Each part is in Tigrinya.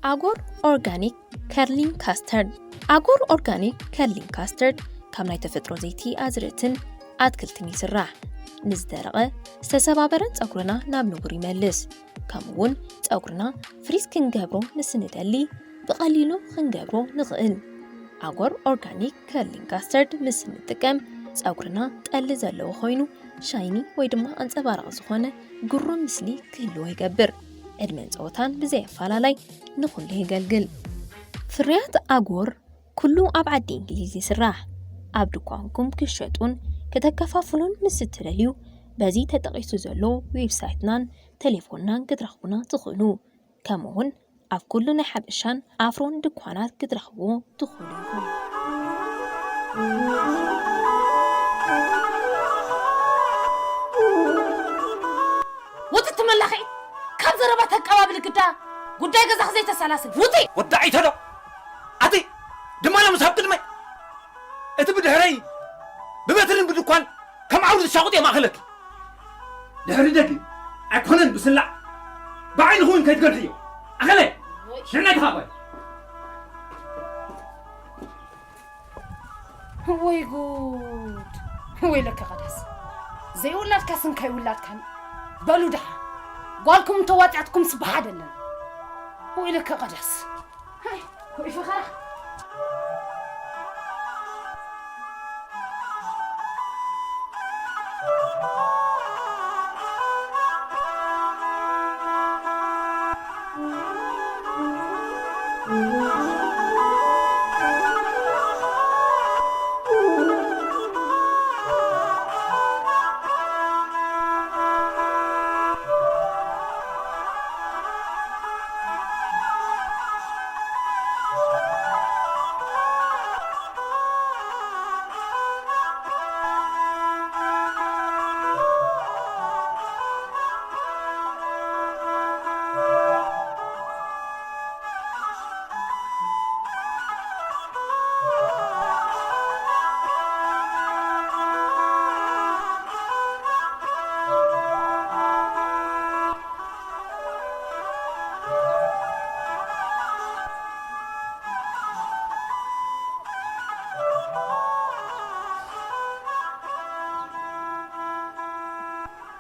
ኣጎር ኦርጋኒክ ከርሊንግ ካስተርድ። ኣጎር ኦርጋኒክ ከርሊንግ ካስተርድ ካብ ናይ ተፈጥሮ ዘይቲ ኣዝርእትን ኣትክልትን ይስራሕ። ንዝደረቐ፣ ዝተሰባበረን ጸጉርና ናብ ንቡር ይመልስ። ከምኡውን ጸጉርና ፍሪዝ ክንገብሮ ንስንደሊ ብቐሊሉ ክንገብሮ ንኽእል። ኣጎር ኦርጋኒክ ከርሊንግ ካስተርድ ምስ እንጥቀም ጸጉርና ጠሊ ዘለዎ ኮይኑ ሻይኒ ወይ ድማ ኣንጸባራቒ ዝኾነ ግሩም ምስሊ ክህልዎ ይገብር። ዕድመን ጸወታን ብዘይ ኣፈላላይ ንኹሉ የገልግል። ፍርያት ኣጎር ኩሉ ኣብ ዓዲ እንግሊዝ ይስራሕ። ኣብ ድኳንኩም ክሸጡን ከተከፋፍሉን ምስ እትደልዩ በዚ ተጠቒሱ ዘሎ ዌብሳይትናን ቴሌፎንናን ክትረኽቡና ትኽእሉ። ከምኡውን ኣብ ኩሉ ናይ ሓበሻን ኣፍሮን ድኳናት ክትረኽብዎ ትኽእሉ ኢኹም። ውጥት መላኺ ካብ ዘረባ ተቀባብል ግዳ ጉዳይ ገዛኽ ዘይተሰላስል ውጢ። ወዳዒ ተሎ ኣቲ ድማ ሎም ሳብ ቅድመይ እቲ ብድሕረይ ብበትርን ብድኳን ከም ዓውዲ ዝሻቁጥ የማእኸለኪ። ድሕሪ ደጊ ኣይኮነን ብስላዕ ብዓይንኹ እውን ከይትገድሕዮ። ኣኸለ ሽዕናይ ተኻባይ ወይ ጉድ! ወይለከ ቀደስ ዘይውላድካስ እንካይ ውላድካን በሉ ደሓ ጓልኩም እንተዋጢኣትኩም ስብሓ ደለን። ወይለከ ቀደስ ወይ ፈኸራ።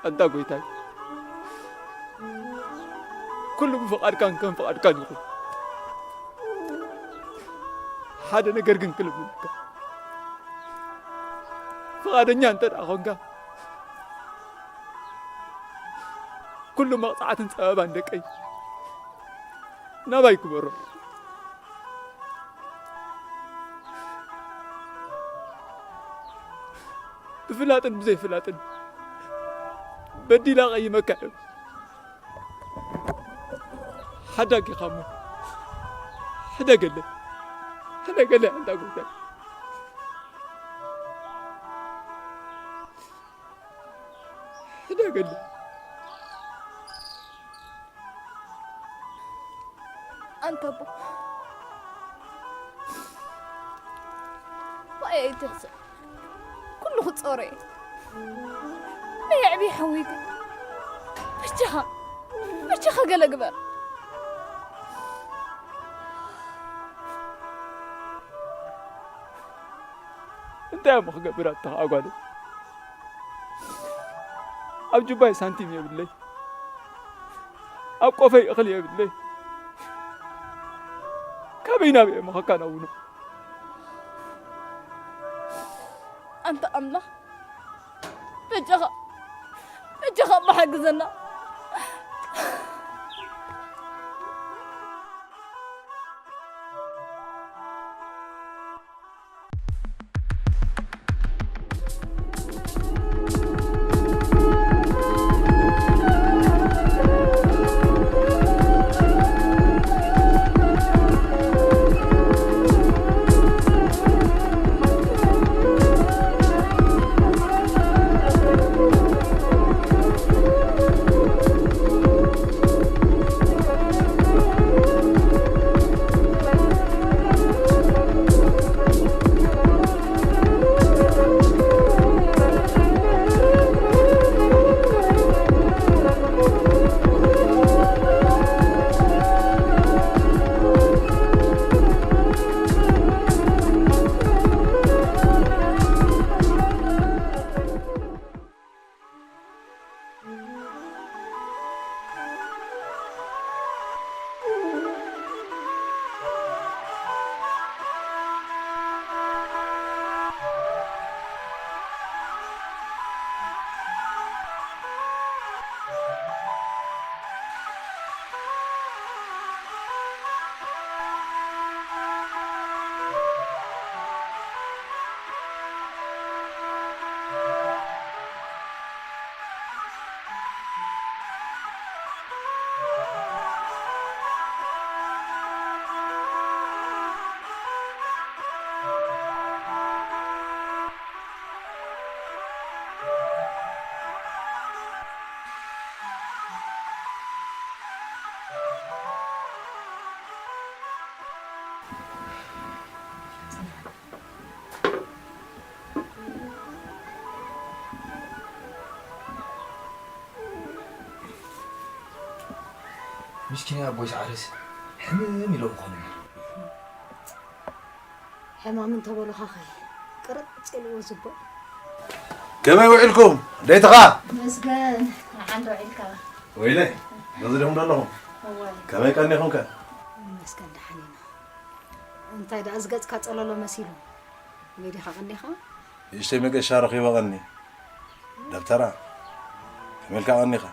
ኣንታ ጎይታይ፣ ኩሉ ብፍቓድካን ከም ፍቓድካን ይኹን። ሓደ ነገር ግን ክልምንካ፣ ፍቓደኛ እንተ ደኣ ኾንካ፣ ኩሉ መቕጻዕትን ጸበባን ደቀይ ናባይ ክበሮ። ብፍላጥን ብዘይፍላጥን በዲላ ቀይመካ እዮም። ሓዳጊኻ እሞ ሕደገለይ፣ ሕደገለይ ኣንታ ጎይታይ። ሕደገለይ። ኣንታ ኣቦ፣ ዋይ ኣይትሕዘን። ኩሉ ክጾሮ እየ። ናይ ኣዕብየ ሓወይ ግን በጃኻ፣ በጃኻ ገለ ግበር። እንታይ እሞ ክገብር ኣተኻ ጓለይ? ኣብ ጁባይ ሳንቲም የብለይ፣ ኣብ ቆፈይ እኽሊ የብለይ። ካበይ ናበይ እሞ ከካናውኖ? ኣንታ ኣምላኽ በጃኻ፣ በጃኻ እባ ሓግዘና። ምስኪን ኣቦይ ሰዓረስ ሕምም ኢሎም ይኾኑ። ሕማም እንተበሉኻ ኸ ቅርጽ ኢልዎ ዝቦ። ከመይ ውዒልኩም ደይትኻ? መስገን ንሓንዶ ዒልካ። ወይለይ፣ ገዚኦም ዶ ኣለኹም? እወይ ከመይ ቀኒኹም ከ? መስገን ደሓን ኢና። እንታይ ደኣ እዚ ገጽካ ጸለሎ መሲሉ? በዲኻ ቀኒኻ? ንእሽተይ መገሻ ረኺበ ቀኒ። ደብተራ፣ ከመይ ኢልካ ቀኒኻ?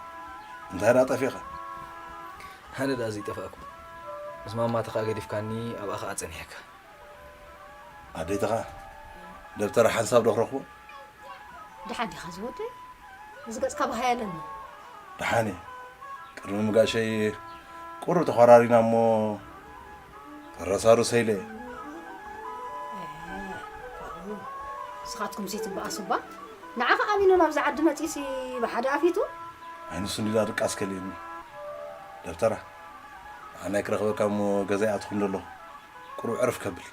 እንታይ ደኣ ጠፊእኻ? ኣነ ደኣ ዘይጠፋእኩ። ምስ ማማ ተኸኣ ገዲፍካኒ ኣብኣ ኸኣ ጸኒሐካ። ኣደይ ተኸኣ ደብተራ ሓንሳብ ዶ ክረኽቦ? ደሓን ዲኻ ዝወደይ? እዚ ገጽካ ባህ ኣየለኒ። ደሓን እየ። ቅድሚ ምጋሸይ ቁሩብ ተኾራሪና እሞ ረሳሩ ሰይለ እየ። ንስኻትኩም ሲ ትበኣሱ እባ። ንዓኻ ኣሚኑ ናብዚ ዓዲ መጺኡሲ ብሓደ ኣፊቱ? ኣይ ንሱ እንዲዳ ድቃስ ከልእኒ። ደብተራ ንዓናይ ክረኽበካ እሞ ገዛ ይኣትኹ እንዶ ኣለኹ። ቁሩብ ዕርፍ ከብል።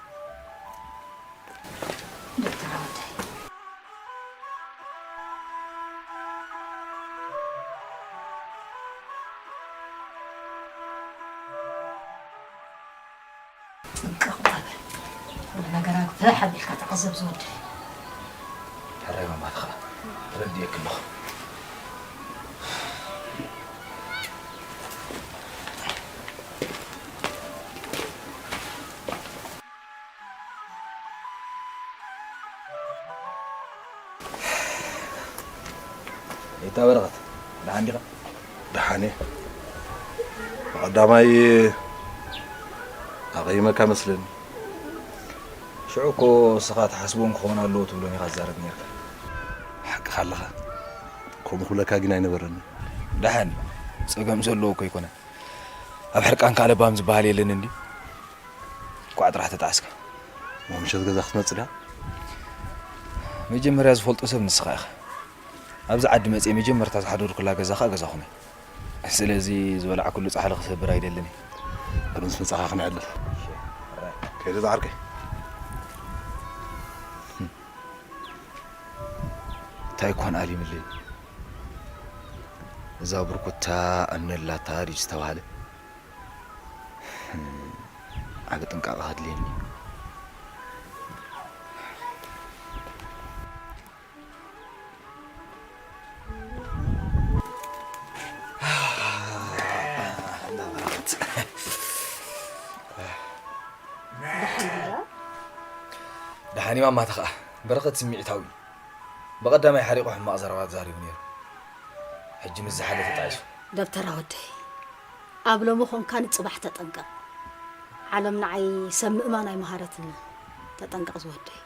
ደብተራ ወደይ። ጥንቅቕ በል። ኩሉ ነገራ ግፍሕ ኣቢልካ ተዓዘብ ዝወደይ። ሕራይ ማማ ትኸኣ ተረዲኤኪ ኣለኹ። እታ በረኸት ደሓን ዲኻ? ደሓን እየ። ብቐዳማይ ኣቐይመካ መስለኒ። ሽዑ እኮ እስኻ ትሓስቦም ክኾኑ ኣለዎ ትብሎም ኢኻ ትዛረብ ነይርካ። ሓቅኻ ኣለኻ። ከምኡ ክብለካ ግን ኣይነበረኒ። ደሓን ጸገም ዘለዎ እኮ ኣይኮነን። ኣብ ሕርቃንካ ለባም ዝበሃል የለን እንድዩ። ኳዕ ጥራሕ ተጣዕስካ። ሞምሸት ገዛ ክትመጽእ ድያ? መጀመርያ ዝፈልጦ ሰብ ንስኻ ኢኻ። ኣብዚ ዓዲ መጽየ መጀመርታ ዝሓደርኩላ ገዛ ኸኣ ገዛኹም እያ። ስለዚ ዝበላዕኩሉ ጻሕሊ ክሰብር ኣይደልን እየ። ቅድሚ ምስ መጻኻ ክነዕልል። ከይደ ዝዓርከይ። እንታይ ኮን ኣሊምለይ? እዛ ብርኩታ እምኒ ኣላታ ድዩ ዝተባህለ? ዓቢ ጥንቃቐ ከድልየኒ እዩ። ደሓን እዩ ማማ ተኸኣ። በረኸት ስምዒታዊ እዩ። ብቐዳማይ ሓሪቑ ሕማቕ ዘረባ ተዛሪቡ ነይሩ። ሕጂ ምስ ዝሓለ ተጣዒሱ። ደብተራ ወደይ፣ ኣብ ሎሚ ኾንካ ንጽባሕ ተጠንቀቕ። ዓለም ንዓይ ሰብ ምእማን ኣይመሃረትንን። ተጠንቀቕ ዝወደይ።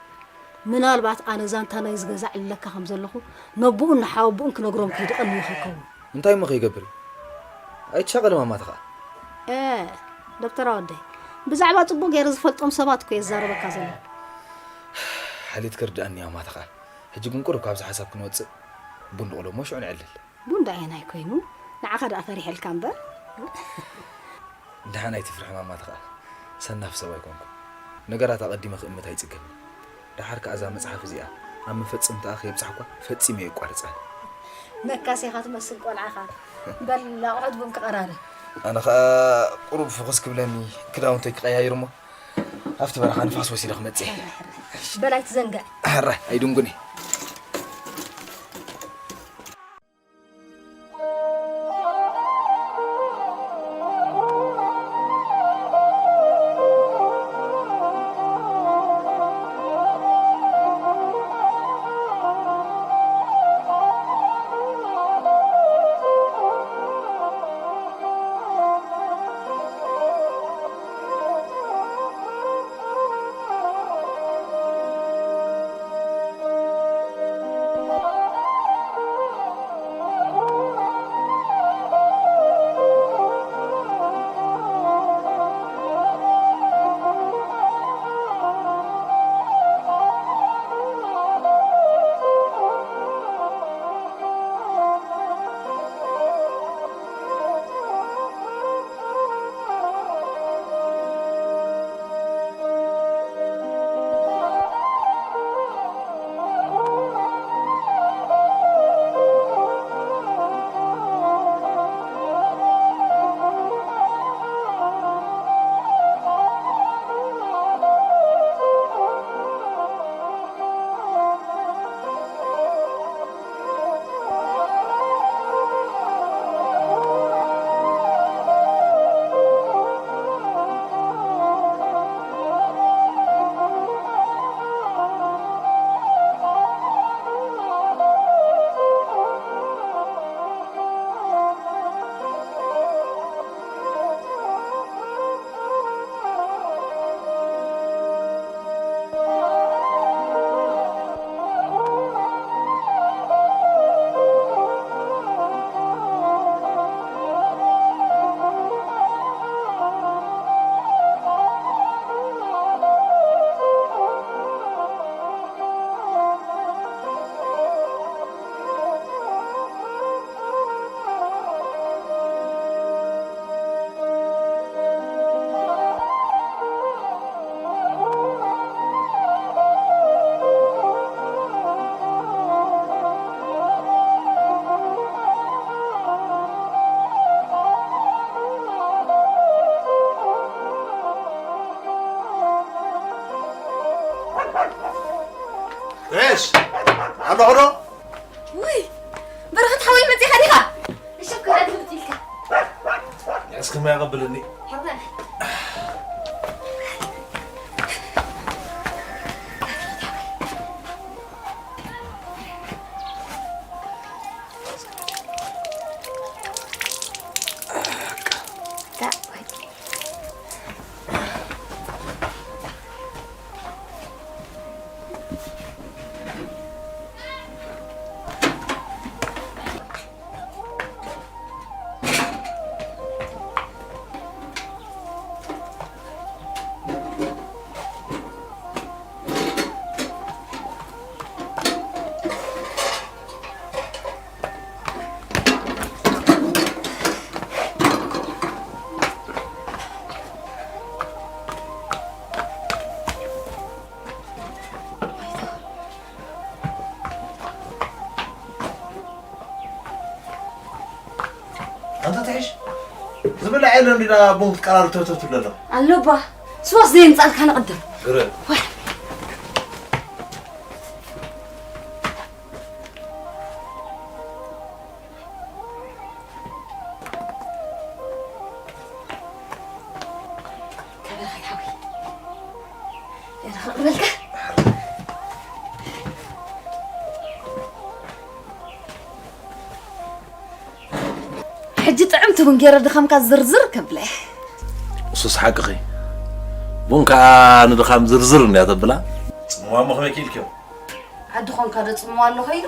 ምናልባት ኣነ ዛንታ ናይዚ ገዛ ዕልለካ ከም ዘለኹ ነቦኡን ንሓወቦኡን ክነግሮም ከይዱ ቀንዩ ከይከውን። እንታይ እሞ ከይገብር እዩ? ኣይትሻቐሊ ማማ ተኸኣ። እ ደብተራ ወደይ፣ ብዛዕባ ጽቡቕ ገይረ ዝፈልጦም ሰባት እኮ እየ ዝዛረበካ ዘለኹ። ሓሊት ክርድኣኒ እያ ማማ ተኸኣ። ሕጂ ግን ቁሩብ ካብዚ ሓሳብ ክንወጽእ ቡን ንቕሎ እሞ ሽዑ ንዕልል። ቡን ደኣ ኣየናይ ኮይኑ ንዓኻ ደኣ ፈሪሐልካ እምበር። ደሓን ኣይትፍርሒ ማማ ተኸኣ። ሰናፍ ሰብ ኣይኮንኩን። ነገራት ኣቐዲመ ክእምት ኣይጽገምን። ደሓር ከኣ እዛ መጽሓፍ እዚኣ ኣብ መፈጸምታኣ ከየብጻሕኳ ፈጺመ የቋርጻ። ነካስ ኢኻ ትመስል ቆልዓኻ። በል ኣቑሑት ቡን ክቐራርብ። ኣነ ኸኣ ቁሩብ ፍኹስ ክብለኒ ክዳውንተይ ክቐያይር እሞ ኣብቲ በረኻ ንፋስ ወሲደ ክመጽእ እየ። በል ኣይትዘንግዕ። ሕራይ ኣይድንጉን እየ። ተቕዶ? ውይ፣ በረኸት ሓወይ መጺኻ ዲኻ? እሺ፣ እኮ ሓንቲ ብትልካ። እስኪ ማይ ኣቐብልኒ። ሓወይ። ኣንተ ትሕሽ ዝብላዕ የለን ዲዳ ቡን ክትቀራርብ ተብተብ ትብለ ኣለኻ? ኣሎባ፣ ስዋስ ዘየምጻልካ ንቕድም። ግረ። ዋይ። ከበረኸት ሓወይ። የረኸ ቅበልካ። ሕጂ ጥዕምቲ ቡን ገይረ ድኻምካ ዝርዝር ከብለ። እሱስ ሓቅኺ። ቡን ከኣ ንድኻም ዝርዝር እንድያ ተብላ። ጽምዋ እሞ ከመይ ክኢልክዮ? ዓዲ ኾንካ ዶ ጽምዋ ኣሎ ኸይዱ?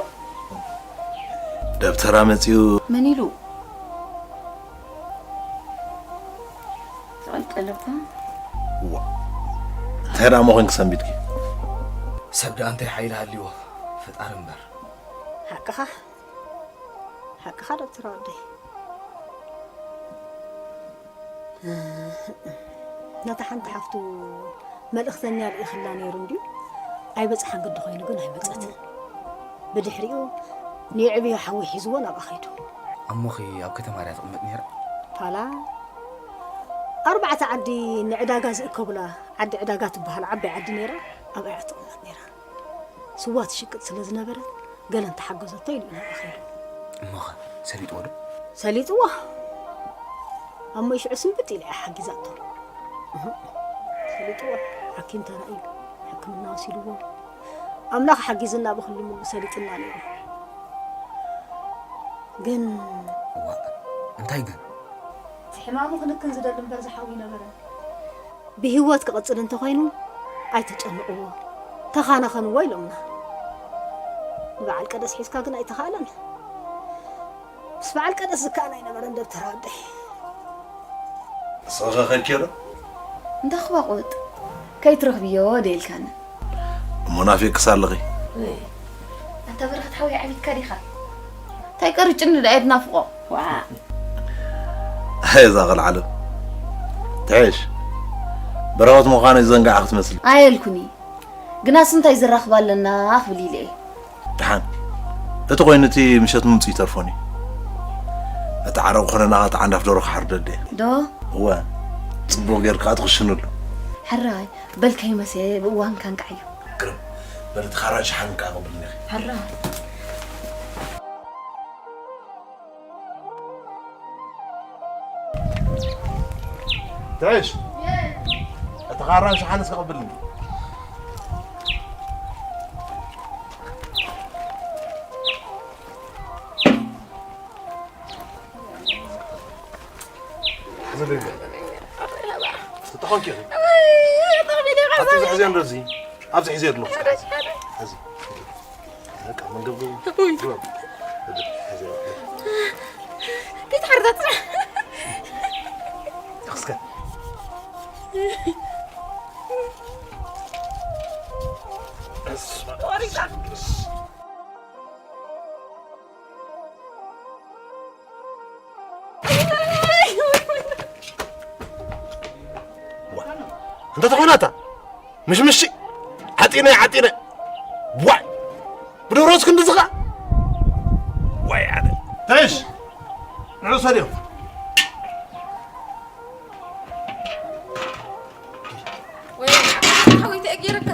ደብተራ መጺኡ። መን ኢሉ? ዝቐልቀለካ? ዋ። እንታይ ደኣ እሞ ኾንኪ ሰንቢድኪ? ሰብ ደኣ እንታይ ሓይሊ ሃልይዎ? ፈጣሪ እምበር። ሓቅኻ። ሓቅኻ ደብተራ ወደይ። ነታ ሓንቲ ሓፍቱ መልእኽተኛ ልኢኽላ ነይሩ እንድዩ። ኣይበጽሓን ግዲ ኮይኑ ግን ኣይመጸትን። ብድሕሪኡ ንየዕብዮ ሓዊ ሒዝዎ ናብኣ ኸይዱ። ኣሞኺ ኣብ ከተማ ድያ ትቕመጥ ነይራ? ፓላ ኣርባዕተ ዓዲ ንዕዳጋ ዝእከቡላ ዓዲ ዕዳጋ ትበሃል ዓባይ ዓዲ ነይራ። ኣብኣ እያ ትቕመጥ ነይራ። ስዋ ትሽቅጥ ስለ ዝነበረት ገለ እንተሓገዘቶ ኢሉ እዩ ናብኣ ኸይዱ። እሞኸ ሰሊጥዎ ዶ? ሰሊጥዎ። ኣሞ ይሽዑ ስንብጥ ኢላ እያ ሓጊዛቶ። እህ፣ ሰሊጥዎ። ሓኪም ተራእዩ፣ ሕክምና ወሲድዎ። ኣምላኽ ሓጊዝና ብኹሉ ምሉ ሰሊጥና ነይሩ። ግን ዋእ፣ እንታይ ግን? እቲ ሕማሙ ክንክን ዝደሊ እምበር ዝሓዊ ነበረ። ብህይወት ክቕጽል እንተኾይኑ ኣይተጨንቕዎ፣ ተኻናኸንዎ ኢሎምና። ንበዓል ቀደስ ሒዝካ ግን ኣይተኻእለን። ምስ በዓል ቀደስ ዝከኣል ኣይነበረን ደብተራ ወደይ። ንስኺ ከ ከድክዮ ዶ? እንዳ ክባቑጥ ከይትረኽብዮ ዶ ኢልካኒ? እሞ ናፊቅክስ ኣለኺ። ወይ፣ ኣንታ በረኸት ሓወይ ዓቢድካ ዲኻ? እንታይ ቀርጭኒ ደኣ እየ ትናፍቖ? ዋእ። ኣይ እዛ ቐልዓለም። ትሕሽ። በረኸት ምዃነይ ዝዘንጋዕኺ ትመስሊ። ኣየልኩኒ። ግናስ እንታይ ዘራኽብ ኣለና ክብል ኢለ እየ። ደሓን። እቲ ኮይኑ እቲ ምሸት ምምጽኡ ይተርፎን እዩ። እቲ ዓረቕ ኮነ ናኻ እቲ ዓንዳፍ ደርሆ ክሓርደሉ እየ። ዶ? እወ። ጽቡቕ ጌርካ ኣትኽሽንሉ። ሕራይ፣ በል ከይመሰየ ብእዋንካ እንቃዕ እዩ። ግርም። በል እቲ ካራን ሸሓን እንቃ ኣቐብልኒ ኢኺ። ሕራይ። ትዕሽ፣ እቲ ካራን ሸሓን እስከ ቀብልኒ። ሕዝልኝ። ትጠኾንኪ ኢኺ። ኣብዚ ሕዝያ እንደዚ፣ ኣብዚ ሕዝያ ኣለኹ። ሕዚ። በቃ መንገብገቡ። ውይ። ግባ። ሕዚ። ግባ። ከይትሓርዳ ጥራሕ። እስከ። ቆሪጣ። ዋ። እንተ ተኾይናታ። ምሽ ምሽ። ዓጢነ፣ ዓጢነ። ዋይ። ብደብሮስ ክንዲ ዝኻ። ዋይ፣ ኣነ። ተሽ። ንዑ ሰድዮ። ወይ፣ ሓወይ፣ ተእጊርካ።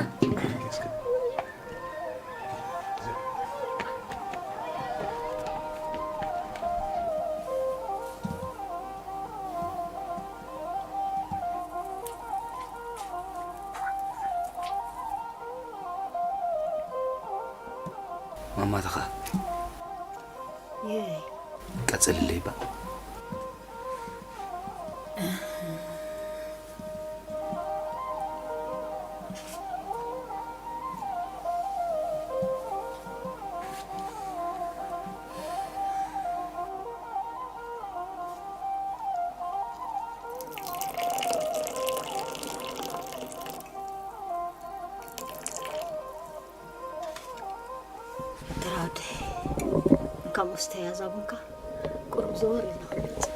ማማ ተኻ የይ ቀጽልለይ ባ። ተራውደ ካብ መስተያ ዛቡንካ ቁሩብ ዘወር ኢልና ክንመጽእ።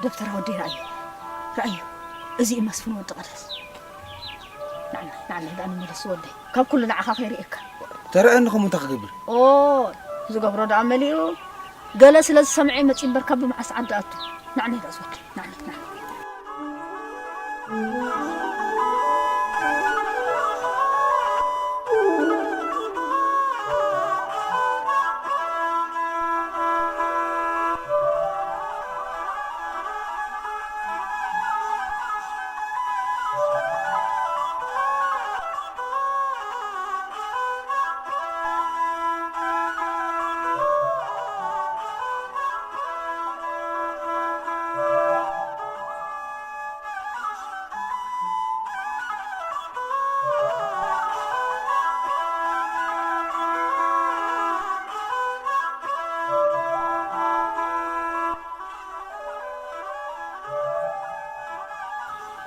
ደብተራ ወደይ ረኣዮ ረኣዮ፣ እዚ እዩ መስፍን ወዲ ቀዳስ። ንዓና ንዓና ዳ ንመለስ ወደይ፣ ካብ ኩሉ ንዓኻ ከይርእየካ። ተረአኒ ከምኡ እንታይ ክገብር? ኦ ዝገብሮ ደኣ መሊኡ። ገለ ስለ ዝሰምዐ መፂ እምበር ካብ ብመዓስ ዓዲ ኣቱ። ንዓና ዳ ዝወደይ ንዓና ንዓና።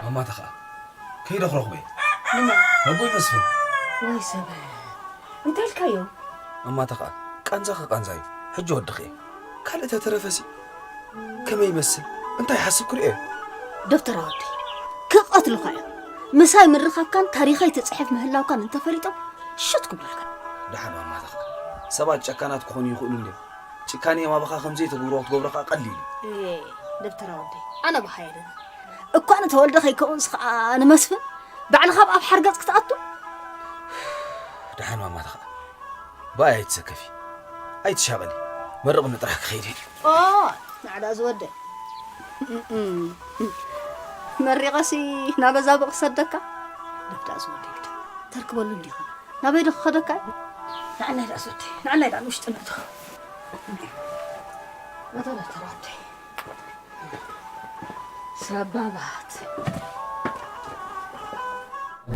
ማማ ተኸኣ ከይደ ክረኽቦ እየ። ንመን? ነቦይ መስፍን። ወይ ሰብ እንታይ ኢልካዮ? ማማ ተኸኣ ቃንዛኻ ቃንዛ እዩ። ሕጂ ወድኺ እየ። ካልእ ተተረፈሲ ከመይ ይመስል እንታይ ይሓስብ ክርእዮ እየ። ደብተራ ወደይ ክቐትሉኻ እዮም። ምሳይ ምርኻብካን ታሪኸይ ትጽሕፍ ምህላውካን እንተፈሊጦም ሽት ክብሉልካ። ደሓን ማማ ተኸኣ ሰባት ጨካናት ክኾኑ ይኽእሉ እንድዮም። ጭካኔ ኣባኻ ከምዘይ ተግብሮ ክትገብሮ ኸዓ ቀሊል እዩ። እየ ደብተራ ወደይ ኣነ ባኻ የለን እኳ ንተወልደ ከይከውንስ ኸዓ ንመስፍን ባዕልኻ ኣብ ሓርገጽ ክትኣቱ። ደሓን ማማ ተኸኣ ብኣይ ኣይትሰከፊ ኣይትሻቐሊ። መርቕኒ ጥራሕ ክኸይድ እየ። ኦ ናዕዳ ዝወደ መሪቐሲ ናበዛ ብቕ ሰደካ ደብዳ ዝወደ ይግዳ ተርክበሉ እንዲኻ ናበይ ዶ ክኸደካ እዩ? ንዓናይ ዳ ዝወደ ንዓናይ ዳ ንውሽጢ ነቶ ነቶ ነተራወደ ሰባባት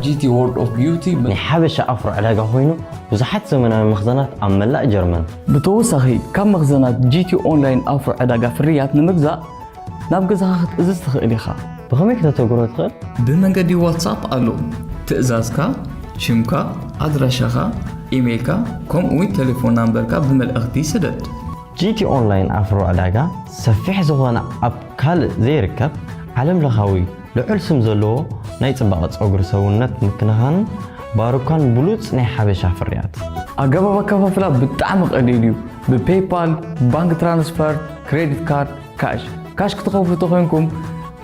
ጂቲ ወርልድ ኦፍ ቢዩቲ ናይ ሓበሻ ኣፍሮ ዕዳጋ ኮይኑ ብዙሓት ዘመናዊ መኽዘናት ኣብ መላእ ጀርመን። ብተወሳኺ ካብ መኽዘናት ጂቲ ኦንላይን ኣፍሮ ዕዳጋ ፍርያት ንምግዛእ ናብ ገዛኻ ክትእዝዝ ትኽእል ኢኻ። ብኸመይ ክተተግብሮ ትኽእል? ብመንገዲ ዋትሳፕ ኣሎ። ትእዛዝካ፣ ሽምካ፣ ኣድራሻኻ፣ ኢሜይልካ ከምኡውን ቴሌፎን ናምበርካ ብመልእኽቲ ስደድ። ጂቲ ኦንላይን ኣፍሮ ዕዳጋ ሰፊሕ ዝኾነ ኣብ ካልእ ዘይርከብ ዓለም ለኻዊ ልዑል ስም ዘለዎ ናይ ጽባቐ ጸጉሪ ሰውነት ምክንኻንን ባሩካን ብሉጽ ናይ ሓበሻ ፍርያት። ኣገባብ ኣከፋፍላ ብጣዕሚ ቀሊል እዩ። ብፔይፓል፣ ባንክ ትራንስፈር፣ ክሬዲት ካርድ፣ ካሽ። ካሽ ክትኸፍሉ ተኾይንኩም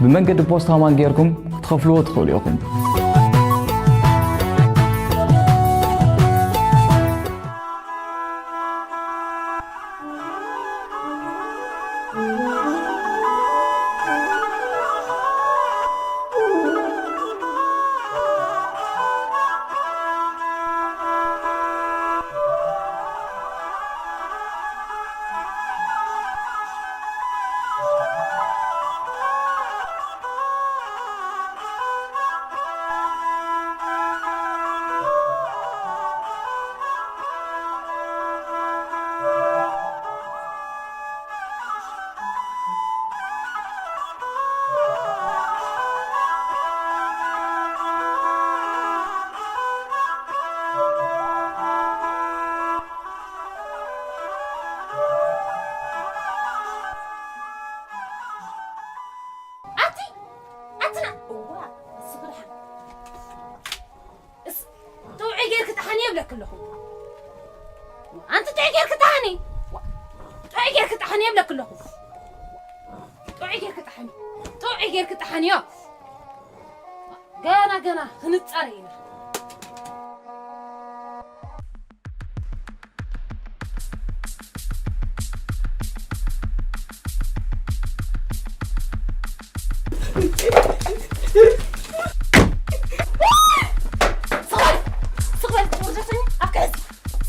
ብመንገዲ ፖስታ ማን ጌርኩም ክትኸፍልዎ ትኽእሉ ኢኹም። ኣለኹ። ኣንቲ ጥዑይ ጌርክ ጥሓኒ። ጥዑይ ጌርክ ጥሓኒ የብለክ ኣለኹ። ጥዑይ ጌርክ ጥሓኒ። ጥዑይ ጌርክ ጥሓኒ ዮ። ገና ገና ክንጻረ ኢና። ስቕ በል፣ ስቕ በል፣ ትወርደተኛ ኣብ ከዚ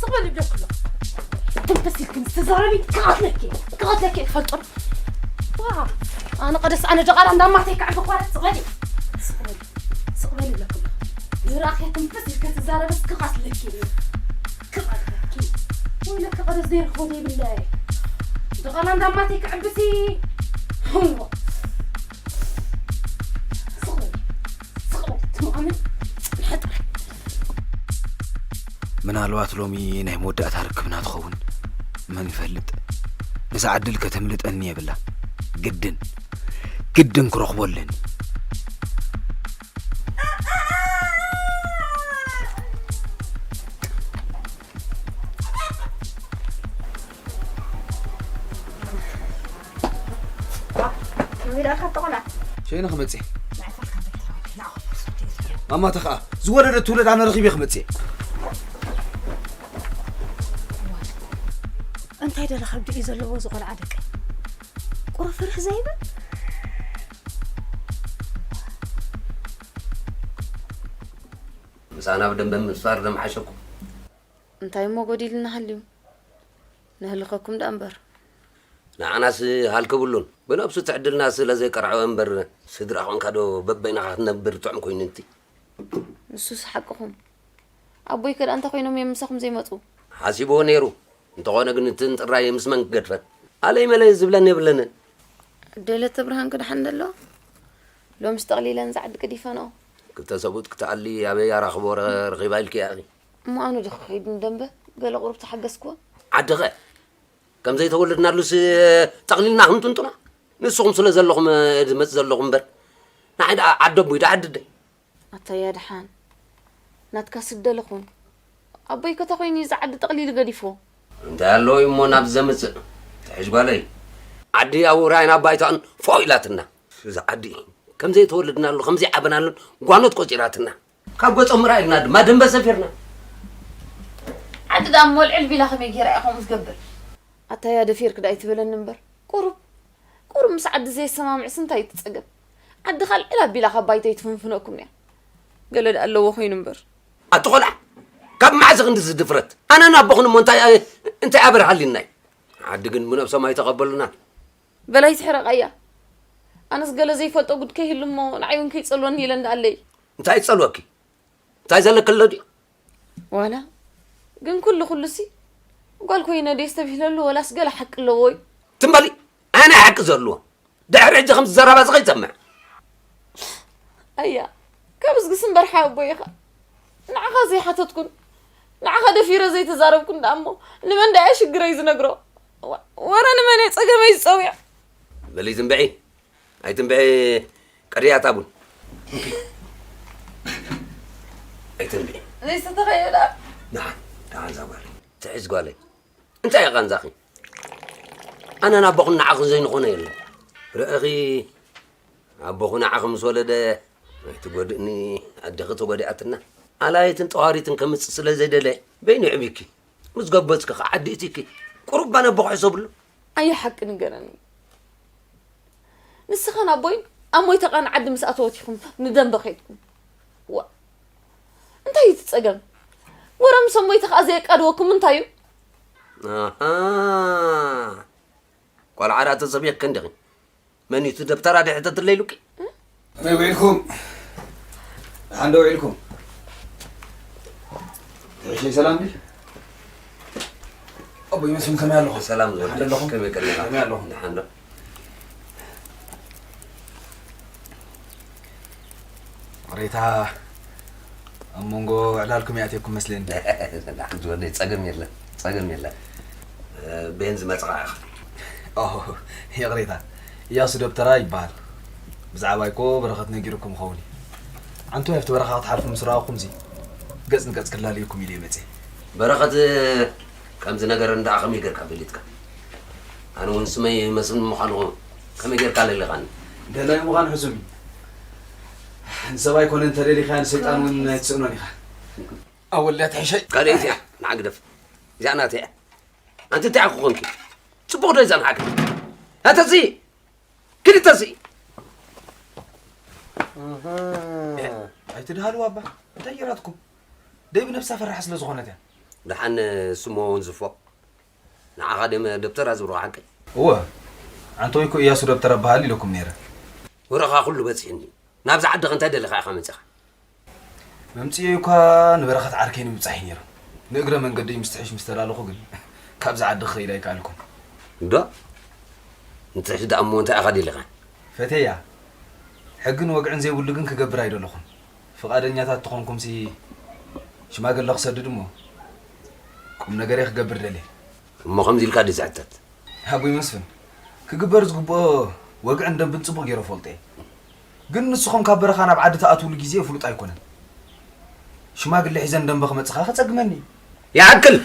ስቕ በል ይብለኩ ኣለኹ። ትንፍስ ኢልክን ዝተዛረቢ ክቐትለኪ፣ ክቐትለኪ ትፈልጦ ዶ? ዋ፣ ኣነ ቀደስ ኣነ ደቓላ እንዳማተይ ክዕቢ ኳረት ስቕ በል፣ ስቕ በል፣ ስቕ በል ይብለኩ ኣለኹ። ይራእኺ ትንፍስ ኢልከ ትዛረበስ ክቐትለኪ እዩ። ክቐትለኪ። ወይለኪ ቀደስ ዘይረኽቦ ዘይብለይ። ደቓላ እንዳማተይ ክዕብሲ። እዋ። ስቕ በል፣ ስቕ በል፣ ትማምን ንሕጥር። ምናልባት ሎሚ ናይ መወዳእታ ርክብና ትኸውን፣ መን ይፈልጥ? ነዛ ዕድል ከተምልጠኒ የብላን። ግድን፣ ግድን ክረኽቦ ኣለኒ። ከመይ ደኣ ካብ ተኾና? ሸይነ ክመጽእ። ማማ ተኸኣ ዝወለደት ትውለድ ኣነ ረኺበ ክመጽእ። እንታይ ደለ ከብዲ እዩ ዘለዎ እዚ ቆልዓ ደቂ? ቁሩብ ፍርሕ ዘይብል? ምሳና ብደንበ ምስፋር ደምሓሸኩም። እንታይ እሞ ጎዲልና ሃልዩ? ነህልኸኩም ደኣ እምበር። ንዓናስ ሃልኪ ብሉን። ብነብሱ ትዕድልና ስለ ዘይቀርዐወ እምበር፣ ስድራ ኾንካ ዶ በበይንኻ ክትነብር ጥዑም ኮይኑ እቲ? ንሱስ ሓቅኹም። ኣቦይ ከደኣ እንተኾይኖም እዮም ምሳኹም ዘይመጹ። ሓሲብዎ ነይሩ። እንተኾነ ግን እቲ እንጥራይ ምስ መን ክገድፈን? ኣለይ መለይ ዝብለን የብለንን። ደለተ ብርሃን ክድሓን ደሎ? ሎምስ ጠቕሊለን ዛዕዲ ገዲፈንኦ። ክልተ ሰብኡት ክትኣሊ ኣበይ ኣራኽቦ ረ-፣ ረኺባ ኢልኪ ኢኺ? እሞ ኣነ ዶ ክኸይድ ንደንበ? ገለ ቁሩብ ተሓገስክዎ። ዓድኸ? ከም ዘይተወለድናሉስ ጠቕሊልና ክንጥንጥኖ? ንስኹም ስለ ዘለኹም ዝመጽእ ዘለኹም እምበር። ንዓይ ደኣ ዓዲ ኣቦይ ደኣ ዓዲ ኣደይ። ኣታ ያ ደሓን። ናትካ ስደለኹን። ኣቦይ ከተ ኮይኑ እዚ ዓዲ ጠቕሊሉ ገዲፍዎ። እንታይ ኣለዎ እሞ ናብ ዘምጽእ? ትሕሽ ጓለይ። ዓዲ ኣብ ውራይን ኣብ ባይታን ፎእ ኢላትና። እዚ ዓዲ ከም ዘይተወለድናሉ፣ ከም ዘይዓበናሉን ጓኖት ቆጺራትና። ካብ ገጾም ርኣይልና ድማ ደንበ ሰፊርና። ዓዲ ደኣ እሞ ልዕል ቢላ ከመይ ጌራ እያ ከምኡ ትገብር? ኣታ ያ ደፊርክ ደኣ ኣይትበለኒ እምበር። ቁሩብ፣ ቁሩብ ምስ ዓዲ ዘየሰማምዕስ እንታይ እዩ እቲ ጸገም? ዓድኻ ልዕል ኣቢላ ካብ ባይታ ኣይትፍንፍነኩም እያ። ገለ ደኣ ኣለዎ ኮይኑ እምበር። ኣቲ ቆልዓ፣ ካብ መዓዝ ክንድዚ ድፍረት? ኣነን ኣቦኽን እሞ እንታይ፣ እንታይ ኣበርሃሊናይ? ዓዲ ግን ብነብሶም ኣይተቐበሉናን። በላይ ትሕረቓያ። ኣነስ ገለ ዘይፈልጦ ጉድ ከይህሉ እሞ ንዓይ እውን ከይጸልወኒ ኢለ እንዳኣለይ። እንታይ ይጸልወኪ? እንታይ ዘለኪ ኣሎ ድዩ? ዋላ ግን ኩሉ ኩሉሲ ጓል ኮይነ ድየ ዝተብሂለሉ ወላስ ገለ ሓቂ ኣለዎ እዩ? ትም በሊ፣ ኣየናይ ሓቂ ዘለዎ? ድሕሪ ሕጂ ከምዚ ዘረባ እዚ ከይሰምዕ። ኣያ፣ ካብ እዝግስ እምበር ሓወቦይ ኢኻ። ንዓኻ ዘይሓተትኩን፣ ንዓኻ ደፊረ ዘይተዛረብኩን ደኣ እሞ ንመን ደኣ እየ ሽግረይ ዝነግሮ? ወ-፣ ወረ ንመን እየ ጸገመይ ዝጸውዕ? በሊ ዝንብዒ፣ ኣይትንብዒ፣ ቀድያታ ቡን። ኣይትንብዒ። ዘይሰተኸዮ ደኣ? ደሓን፣ ደሓን እዛ ጓለይ። ትሕዝ ጓለይ። እንታይ እዩ ቃንዛኺ? ኣነን ኣቦኽን ንዓኽን ዘይንኾኖ የለን። ርኢኺ፣ ኣቦኹ ንዓኺ ምስ ወለደ፣ ኣይትጎድእኒ፣ ኣደኺ ተጎዲኣትና። ኣላይትን ጠዋሪትን ከምጽእ ስለ ዘይደለየ፣ በይኑ የዕብዩኪ። ምስ ጎበዝኪ ኸዓ ዓዲ እትይኪ። ቁሩብ ባን ኣቦኹ ሕሰብሉ። ኣየ ሓቂ ንገረኒ። ንስኻን ኣቦይን ኣብ ሞይተቓ ንዓዲ ምስ ኣተወት ኢኹም ንደንበ ኸይድኩም። ዋ፣ እንታይ እዩ እቲ ጸገም? ወረ ምስ ሞይተ ኸዓ ዘየቃድወኩም እንታይ እዩ? ኣሃ። ቆልዓ ደኣ ተጸቢቕኪ እንዲኺ። መን እዩ እቲ ደብተራ ድሕተትለይ ኢሉኪ? ከመይ ውዒልኩም? ደሓን ዶ ውዒልኩም? ትሕሸይ ሰላም ድዩ? ኣቦይ መስፍን ከመይ ኣለኹም? ሰላም ዝወዲ። ደሓን ኣለኹም? ከመይ ቀኒኻ? ከመይ ኣለኹም? ደሓን ዶ? ቅሬታ ኣብ መንጎ ዕላልኩም ይኣትየኩም መስለኒ። ደሓን ዝወደይ፣ ጸገም የለን፣ ጸገም የለን። እ፣ ቤን ዝመጽኻ ኢኻ። ኦ፣ ይቕሬታ። እያሱ ደብተራ ይበሃል። ብዛዕባይ እኮ በረኸት ነጊሩኩም ይኸውን እዩ። ዓንቱ ኣብቲ በረኻ ክትሓልፉ ምስ ረኣኹምሲ፣ ገጽ ንገጽ ክላልየኩም ኢለ እየ መጽየ። በረኸት ከምዚ ነገር እንዳ ከመይ ጌርካ ፈሊጥካ? ኣነ እውን ስመይ መስፍን ምዃኑ ከመይ ጌርካ ለሊኻኒ? ደላይ ምዃን ሕሱም እዩ። ንሰብ ኣይኮነ እንተደሊኻዮ ንሰይጣን እውን ኣይትስእኖን ኢኻ። ኣወልያ ትሕሸይ። ካልእ እቲኣ ንዓ ግደፍ። እዚኣ ናተይ እያ። ኣንቲ እንታይ ኢኻ ኮንኪ? ጽቡቕ ዶ እዛ ንሓቂ? ኣተሲ ክልተሲ ኣይትድሃልዋ እባ። እንታይ ጌራትኩም? ደይ ብነብሳ ፈራሕ ስለ ዝኾነት እያ። ደሓን ስሞ እውን ዝፎ። ንዓኻ ደም ደብተር ኣዝብሮ ሓቂ። እወ። ኣንቶይ እኮ እያሱ ደብተር ኣበሃል ኢለኩም ነይረ። ወረኻ ኩሉ በጺሕኒ። ናብዚ ዓዲ እንታይ ደሊኻ ኢኻ መጺኻ? መምጽኤ እኳ ንበረኸት ዓርከይ ንምብጻሕ እዩ ነይሩ። ንእግረ መንገደይ ምስ ትሕሽ ምስ ተላለኹ ግን ካብዚ ዓዲ ክኸይድ ኣይከኣልኩን። እንዶ? ንትሕሽ ደኣ እሞ እንታይ ኢኻ ደሊኻ? ፈቴያ፣ ሕግን ወግዕን ዘይብሉ ግን ክገብር ኣይደለኹን። ፍቓደኛታት ተኾንኩምሲ ሽማግለ ክሰድድ እሞ ቁም ነገረይ ክገብር ደልየ። እሞ ከምዚ ኢልካ ድዩ ዝሕተት? ኣቦይ መስፍን፣ ክግበር ዝግብኦ ወግዕን ደንብን ጽቡቕ ገይረ እፈልጦ እየ። ግን ንስኹም ካብ በረኻ ናብ ዓዲ ትኣትውሉ ግዜ ፍሉጥ ኣይኮነን። ሽማግለ ሒዘን ደንበ ክመጽኻ ከጸግመኒ እዩ። ይኣክል!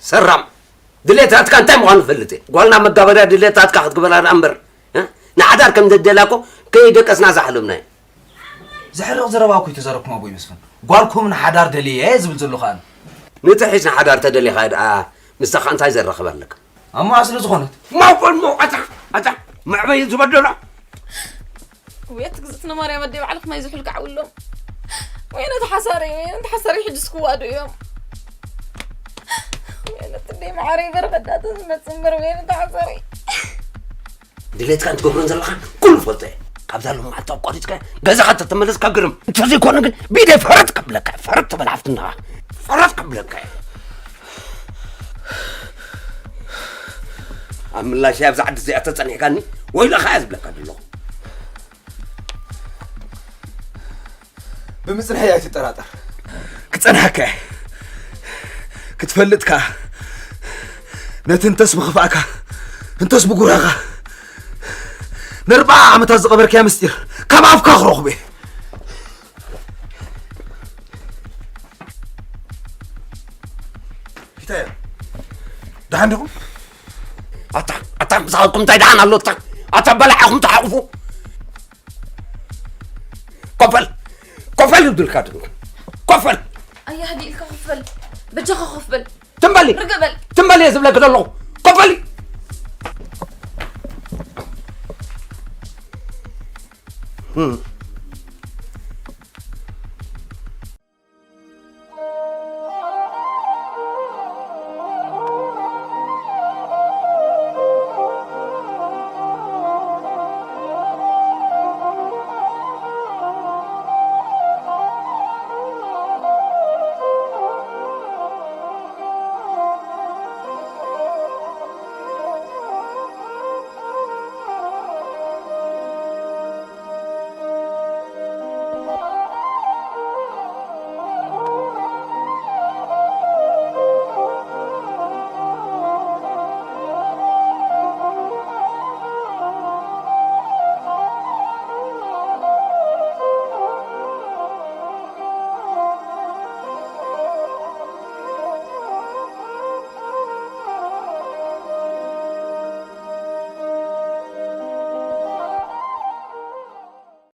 ሰራም! ድሌታትካ እንታይ ምዃኑ እፈልጥ እየ። ጓልና መጋበርያ ድሌታትካ ክትግበራ ደኣ እምበር፣ እ? ንሓዳር ከም ዘደላ እኮ ከይደቀስና ዝሓለምና እዩ። ዘሕርቕ ዘረባ እኮ ኣይተዛረብኩም ኣቦይ መስፍን። ጓልኩም ንሓዳር ደልየ እየ ዝብል ዘሎ ከኣ። ንትሕሽ ንሓዳር ተደሊኻ ደኣ ምስታ ከ እንታይ ዘራኽብ ኣለካ? ኣሞኣ ስለ ዝኾነት። ማወል ሞ ኣታ ኣታ መዕበይ ዝበደሎ። ውየት ግዝእትነ ማርያም ኣደይ ባዕልኹም ኣይዝሑል ክዓውሎም። ወይነ ተሓሳሪ፣ ወይነ ተሓሳሪ ሕጅስ ክዋዱ እዮም። ወይነ ትደይ መዓረይ በረኸት ዳተ ዝመጽእ እምበር ወይነ ተሓሳሪ። ድሌትካ እንትገብሮን ዘለኻ ኩሉ ፈልጦ እየ። ካብዛ ሎም መዓልቲ ኣቋሪጽካ ገዛኻ ተተመለስካ ግርም። እንተዘይኮነ ግን ብኢደይ ፈረጥ ከብለካ፣ ፈረጥ ትበል ሓፍትና። ፈረጥ ከብለካ እየ። ኣብ ምላሽ ኣብዚ ዓዲ እዚኣ ተጸኒሕካኒ ወይለኻ እየ ዝብለካ ዘለኹ። ብምጽንሐይ ኣይትጠራጠር። ክጸንሐካ እየ። ክትፈልጥካ ነቲ እንተስ ብኽፋእካ እንተስ ብጉራኻ ንኣርብዓ ዓመታት ዝቐበርካያ ምስጢር ካብ ኣፍካ ክረኽቦ እየ። ፊታያ፣ ደሓን ዲኹም? ኣታ ኣታ ምሳኹም እንታይ ደሓን ኣሎ? ኣታ ኣታ በላዕኹም ተሓቑፉ። ኮፈል ኮፈል ይብልካ ድንክ ኮፈል ኣያ ህዲ ኢልካ ኮፍ በል። በጃኻ ኮፍ በል። ትንበሊ ርግእ በል። ትንበሊ እየ ዝብለክ ዘለኹ። ኮፈል